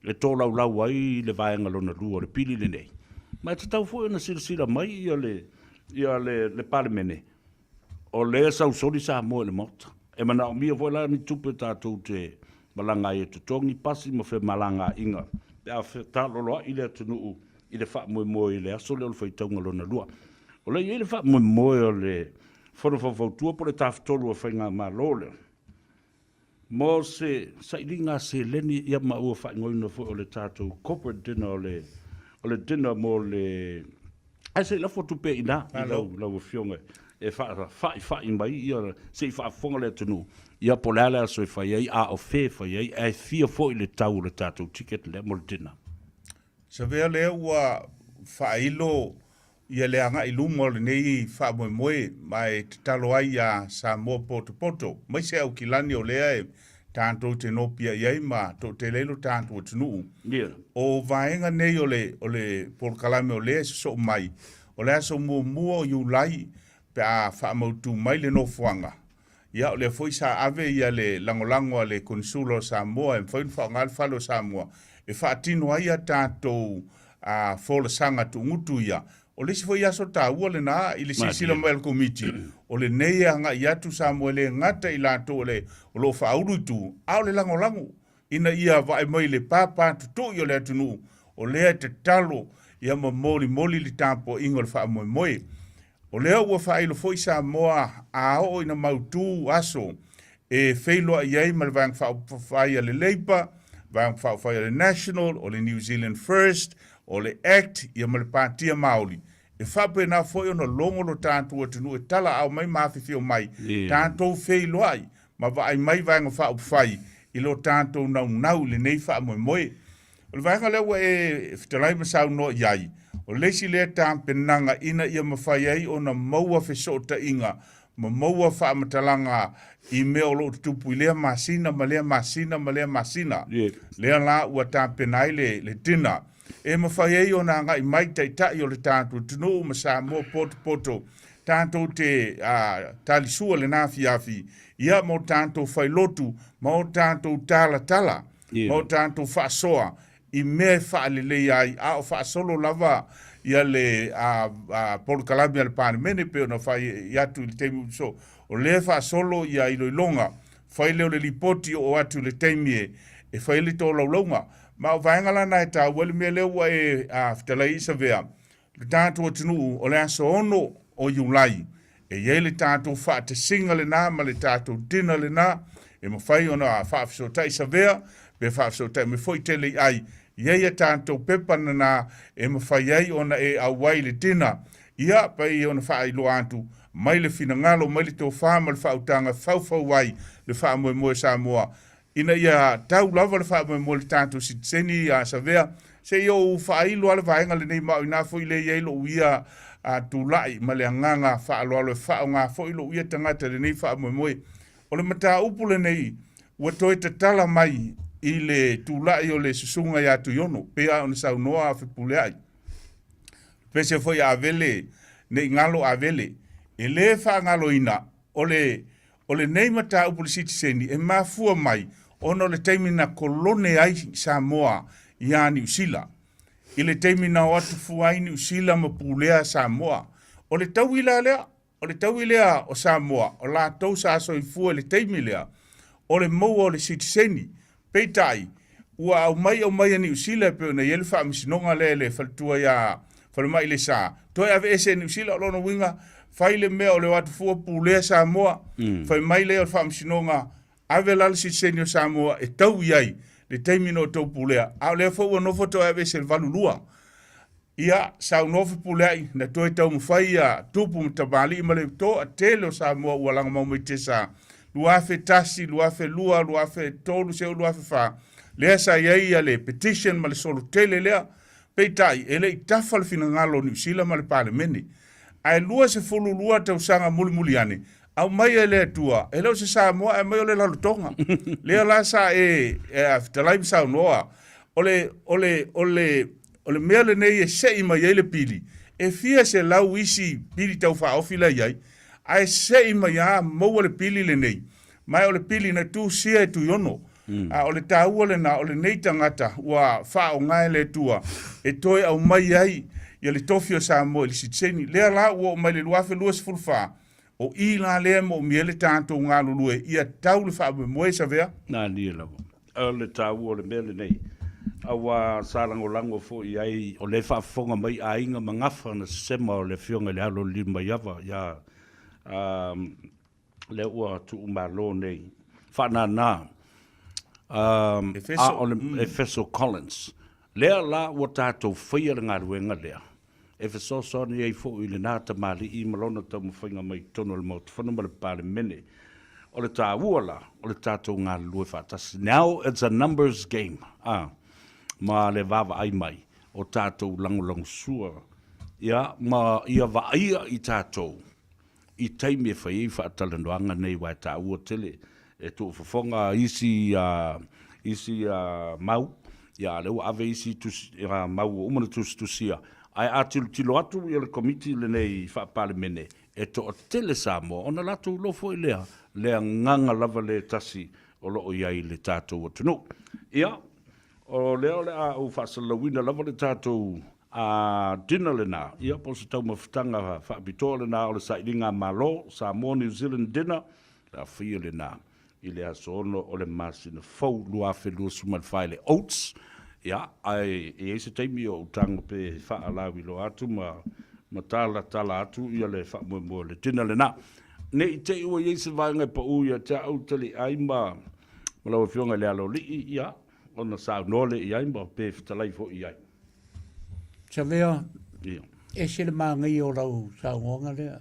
e tolaulau ai le vaega lona lua o le pili lenei. Ma e tatau foi ona silasila mai ia le, ia le, le Palemene, o lea e sausoli Samoa i le Maota. E manaomia foi la ni tupe tatou te malaga ai e totogi pasi ma femalagaaiga pe a taaloloai le atunuu i le faamoemoe i le aso lea o le faitauga lona lua. O lea e i ai le faamoemoe o le Fono Faufautua po o le Tafatolu o Faigamalo lea mo se sailiga seleni ia ma ua faaigoaina foi o le tatou corporate dinner o le o le dinner mo le ae se i lafo atu pea i ina i lau, lau afioga e faafa'ifa'i mai ia se i faafofoga le atunuu ia po o le a le aso e fai ai a o fea e fai ai ae fia foi le tau o le tatou ticket lea mo le dinner. Savea lea ua faailo ia le agai i luma o lenei faamoemoe ma e tatalo ai iā Samoa potopoto, aemaise Aukilani o lea e tatou te nopiai ai ma toatele ai lo tatou atunuu. O vaega nei o le, o le polokalame o lea e sosoo mai, o le aso muamua o Iulai pe a faamautu mai le nofoaga, Ia, o lea foi sa ave ia le lagolago a le Konisula o Samoa e mafai ona faaaoga le Fale o Samoa e faatino ai a tatou folasaga tuugutu ia. O le isi foi aso taua lena i le silasila mai a le Komiti, o lenei e agai atu Samoa e le gata i latou o le o lo o faaulu i tu, a o le lagolago ina ia vaai mai i le pāpā tutui o le atunuu o lea e tatalo ia ma molimoli le tapuaiga o le faamoemoe. O lea ua faailo foi Samoa a oo ina mautu aso e feiloai ai ma le Vaega Faaupufai a le Labour, Vaega Faaupufai a le National, o le New Zealand First, o le act, ia ma le Patia Maoli. E faapena foi ona logo lo tatou atunuu e talaau mai ma afifio mai, tatou feiloai ma vaai mai Vaega Faaupufai i lo tatou naunau i lenei faamoemoe. O le vaega lea ua e fetalai ma saunoa i ai, o le isi lea tapenaga ina ia mafai ai ona maua fesootaiga ma maua faamatalaga i mea o lo o tutupu i lea masina ma lea masina ma lea masina. Lea la ua tapena ai le, le dinner e mafai ai ona agai mai taitai o le tatou atunuu ma Samoa potopoto tatou te talisua lena afiafi ia ma o tatou failotu ma o tatou talatala ma o tatou faasoa i mea e faaleleia ai, a o faasolo lava ia le polokalame a le Palemene pei ona fai atu i le taimi ua soo. O lea e faasolo ia iloiloga, fai lea o le lipoti oo atu i le taimi e fai ai le tolaulauga. Ma o vaega la na e taua ai le mea lea ua e fetalai ai Savea, le tatou atunuu o le aso 6 o Iulai e i ai le tatou faatasiga lena ma le tatou dinner lena e mafai ona faafesootai Savea pe faafesootai mai foi tele i ai. I ai a tatou pepa lena e mafai ai ona e auai i le dinner. Ia, pei ona faailoa atu, mai le finagalo, mai le tofa ma le faautaga e faufau ai le faamoemoe o Samoa Ina ia tau lava le faamoemoe i le tatou sitiseni ia Savea, se i ou faailo lava le vaega lenei ma o ina foi lea e i ai lou ia tulai ma le agaga faaaloalo e faaaoga foi lou ia tagata i lenei faamoemoe. O le mataupu lenei ua toe tatala mai i le tulai o le Susuga ia Tuiono, pei lava ona saunoa Fepuleai. Pese foi a Avele, ne i galo Avele. E le faagaloina O le, o lenei mataupu i le sitiseni e mafua mai ona o le taimi na kolone ai Samoa iā Niu Sila. I le taimi na o atu fua ai Niu Sila ma pulea Samoa. O le taui la lea, o le taui lea o Samoa, o latou sa soifua i le taimi lea, o le maua o le sitiseni. Peitai, ua aumai aumai e Niu Sila e pei ona i ai le faamasinoga lea i le faletua ia Falemai Lesa, toe aveese e Niu Sila. O lona uiga, fai le mea o le o atu fua pulea Samoa, fai mai lea o le faamasinoga, ave la le sitiseni o Samoa e tau i ai le taimi na outou pulea. A o lea foi ua nofo toe aveese i le 82. Ia, saunoa Fepuleai, na toe taumafai ia tupu ma tamalii ma le toatele o Samoa ua lagomau mai Tesa. 2001, 2002, 2003 seia oo 2004, lea sa i ai ia le petition ma le solo tele lea, peitai e le i tafa le finagalo o Niu Sila ma le Palemene. Ae 22 tausaga mulimuli ane, aumai e le Atua, e le o se Samoa ae aumai o le Lalotoga. Lea la sa e, e a fetalai ma saunoa, o le, o le, o le, o le mea lenei e sei mai ai le pili, e fia selau isi pili taufaaofi la i ai, ae sei mai lava maua le pili lenei, ma o le pili na tusia e Tuiono. A o le taua lena o lenei tagata ua faaaoga e le Atua e toe aumai ai ia le tofi o Samoa i le sitiseni. Lea la ua oo mai le 2024, o i la lea e moomia ai le tatou galulue ia tau le faamoemoe Savea. Malilie lava. O le taua o le mea lenei, aua sa lagolago foi i ai, o lea e faafofoga mai aiga ma gafa na sesema o le Afioga i le Alo o le Lilomaiava ia lea ua tuumalo nei, faanana, Efeso. A o le Efeso Collins. Lea la ua tatou faia le galuega lea, e fesoasoani ai foi i lena tamalii ma lona taumafaiga mai totonu o le Maota Fono ma le Palemene. O le taua la, o le tatou galulue faatasi. Now it's a numbers game, a, ma le vaavaai mai o tatou lagolagosua, ia, ma ia vaaia i tatou i taimi e fai ai faatalanoaga nei aua e taua tele e tuufofoga isi isi mau, ia a o lea ua ave isi tusi, mau ua uma ona tusitusia. Ae a tilotilo atu ia le Komiti lenei Faa-Palemene, e toatele Samoa ona latou iloa foi lea le agaga lava lea e tasi o lo o i ai i le tatou atunuu. Ia, o lea o le a ou faasalalauina lava le tatou A dinner lena, ia po o se taumafataga faapitoa lena o le sailiga a Malo, Samoa New Zealand Dinner, le a faia lena i le aso 6 o le masina fou 2024 i le Oates. Ia, ae e i ai se taimi o ou tago pe faalauiloa atu ma ma talatala atu ia le faamoemoe o le dinner lena. Ne i te i ua i ai se vaega e pau ia te au taliai ma ma lau Afioga i le Aloalii, ia, ona saunoa lea i ai ma pe fetalai foi i ai. Savea, ese le māgaia o lau saunoaga lea.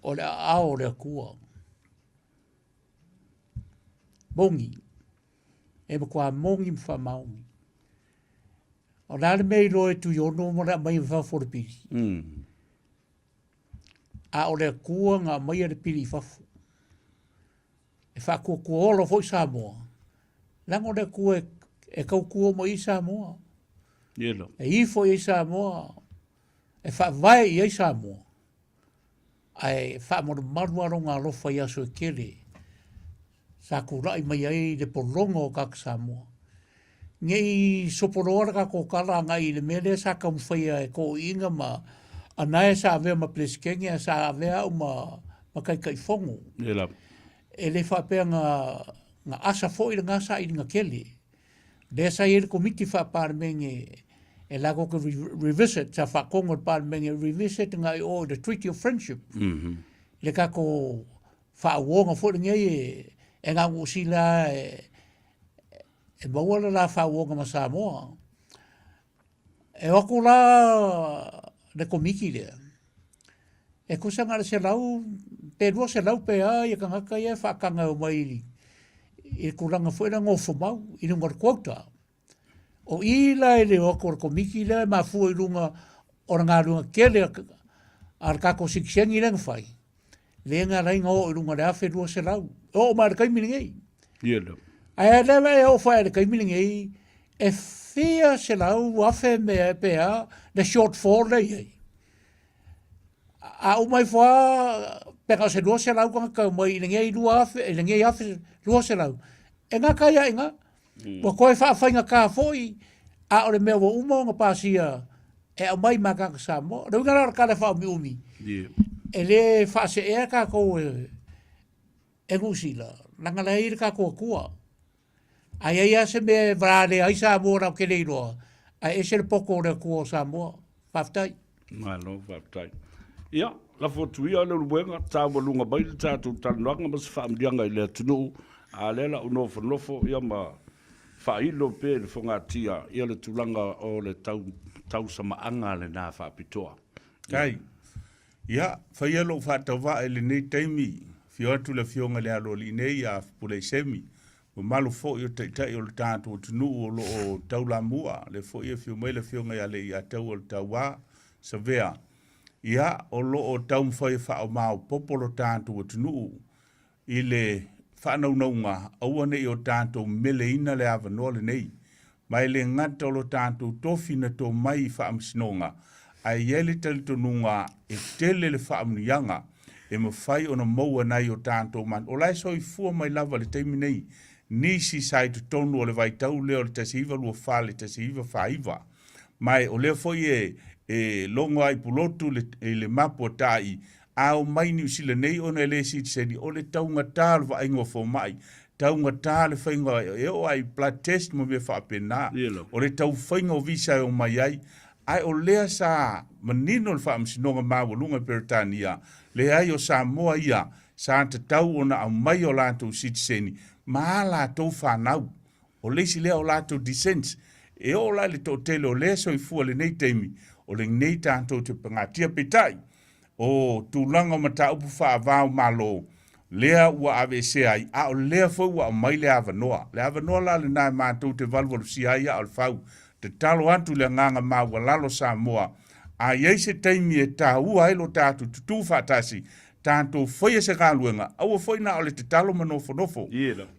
O le aao o le Atua. Moni. E matua moni ma faamaoni. O le a le mea i loa e Tuiono ma le aumai e fafo o le pili. A o le Atua na aumaia le pili i fafo. E faatuatuaola foi Samoa, leaga o le Atua e tautua mai i Samoa. E ifo i ai Samoa, e faavae i ai Samoa, ae faamalumalu lava lona alofa i aso e tele sa tulai mai ai le pologa o tagata Samoa. Ne i sopoloa le tatou tala agai i le mea lea sa taumafaia e toeaiina ma anae sa avea ma Peresetene ae sa avea au ma ma Taitaifono. Ia lava. E le faapea na na asa foi lena sailiga tele. Lea sa i ai le Komiti Faa-Palemene e latou te revisit, sa faatonu e le Palemene e revisit agai i o i le Treaty of Friendship. Le tatou faauoga foi lenei e e na o Niu Sila e e maua le la faauoga ma Samoa. E o atu la le komiti lea, e tusa na o le 100 pe 200 pe a ia tagata ia e faataga e omai i le tulaga foi lea nofomau i luga o le quota. O i la e le o atu o le komiti lea e mafua i luga o le galuega tele a le tatou sitiseni lea na fai, lea na ala ai ona oo i luga o le 1200. E oo mai i le taimi lenei. Ia lea. Ae lea la e oo fai i le taimi lenei, e fia selau afe mea pe a le shortfall lea e i ai. A uma ifo lava pe na o se 200 tagata e omai i lenei 2000, i lenei 1200, e gata ai lava i ina. Ua toe faafaigata foi, a o le mea ua uma ona pasia e aumai ma tagata Samoa. O le uiga la o le tala faaumiumi, e le faaseea tatou e Niu Sila, leaga la e i ai le tatou Atua. A i ai lava se mea e valea ai Samoa latou te le iloa, ae ese le poto o le Atua o Samoa. Faafetai. Malo faafetai. Ia, lafo atu ia Leulumoega, taualuga mai le tatou talanoaga ma se faamanuiaga i le atunuu, a o lea la u nofonofo ia ma faailo pea i le fogatia ia le tulaga o le tau tausamaaga lena faapitoa. Kai. Ia, faia lou faatauvaa i lenei taimi. Afio atu le Afioga i le Aloalii nei ia Fepuleai Semi, mamalu foi o taitai o le tatou atunuu o lo o taulamua, lea foi e afio mai le Afioga ia Leiataua o le Tauā, Savea, ia, o lo o taumafai e faamaopoopo lo tatou atunuu i le faanaunauga aua ne i o tatou meleina le avanoa lenei. Ma e le gata o lo tatou tofi na to mai i faamasinoga, ae i ai le talitonuga e tele le faamanuiaga e mafai ona maua nai o tatou man. O la e soifua mai lava i le taimi nei nisi sa i totonu o le vaitau lea o le 1924 i le 1949. Ma e o lea foi e e logo ai Pulotu i le, i le mapu a Tai, a omai Niu Sila nei ona e le sitiseni, o le taugata o le vaaiga o fomai, taugata le faiga e oo lava i blood test ma mea faapena, o le tau faiga o visa e omai ai. Ae o lea sa manino le Faamasinoga Maualuga i Peretania, leai o Samoa ia sa tatau ona aumai o latou sitiseni ma a latou fanau. O le isi lea o latou descents. E oo la i le toatele o lea e soifua i lenei taimi, o lenei tatou te pagatia. Peitai, o tulaga o mataupu faava o Malo, lea ua aveesea ai, a o lea foi ua aumai le avanoa. Le avanoa la lena e matou te valuvalusia ai aa o le fau. Tatalo atu i le agaga maualalo Samoa, a i ai se taimi e taua ai lo tatou tutū faatasi, tatou faia se galuega, aua foi na o le tatalo ma nofonofo.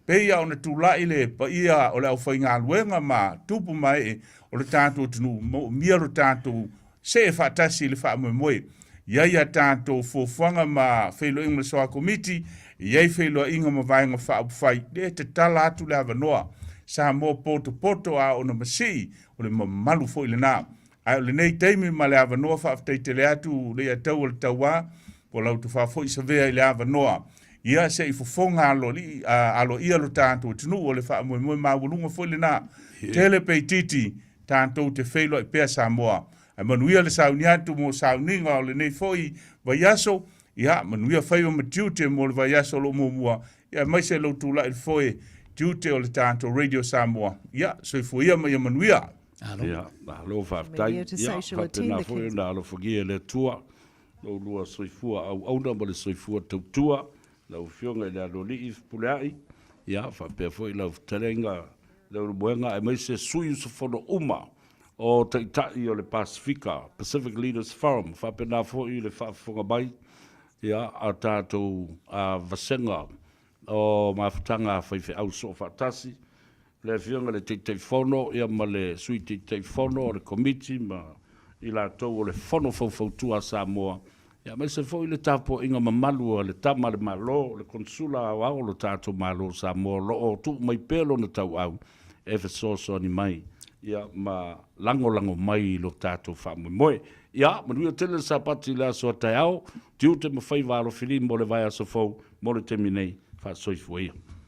Pei lava ona tulai le paia o le aufaigaluega ma tupu ma ee o le tatou atunuu, moomia lo tatou see faatasi i le faamoemoe. I ai a tatou fuafuaga ma feiloaiga ma le Soa Komiti, e i ai feiloaiga ma Vaega Faaupufai, lea e tatala atu le avanoa. Samoa potopoto a ona masii, o le mamalu foi lena. Ae o lenei taimi ma le avanoa faafetai tele atu Leiataua le Tauā, po o lau tofa foi Savea i le avanoa. Ia se i fofoga aloaia lo tatou atunuu, o le faamoemoe maualuga foi lena. Tele pe itiiti, tatou te feiloai pea Samoa. Ae manuia le sauni atu mo sauniga o lenei foi vaiaso. Ia, manuia faiva ma tiute mo le vaiaso o lo o muamua. Ia, aemaise lou tulai i le foe tiute o le tatou Radio Samoa. Ia, soifua ia ma ia manuia. Malo. Ia, malo faafetai. Ia, faapena foi ona alofagia e le Atua lo oulua soifua auauna ma le soifua tautua, lau Afioga i le Aloalii Fepuleai, ia, faapea foi lau fetalaiga Leulumoega aemaise sui usufono uma o Taitai o le Pasefika, Pacific Leaders Forum, faapena foi le faafofoga mai ia a tatou vasega o mafutaga a faifeau soofaatasi, le Afioga i le Taitaifono ia ma le Sui Taitaifono o le Komiti ma i latou o le Fono Faufautua a Samoa, ia aemaise foi le tapuaiga mamalu a le Tama a le Malo, le Konesula Aoao o lo tatou Malo o Samoa o lo o tuu mai pea lona tauau e fesoasoani mai ia ma lagolago mai i lo tatou faamoemoe. Ia, manuia tele le Sapati i le aso a taeao, tiute ma faiva alofilima o le vaiaso fou mo le taimi nei, faasoifua ia.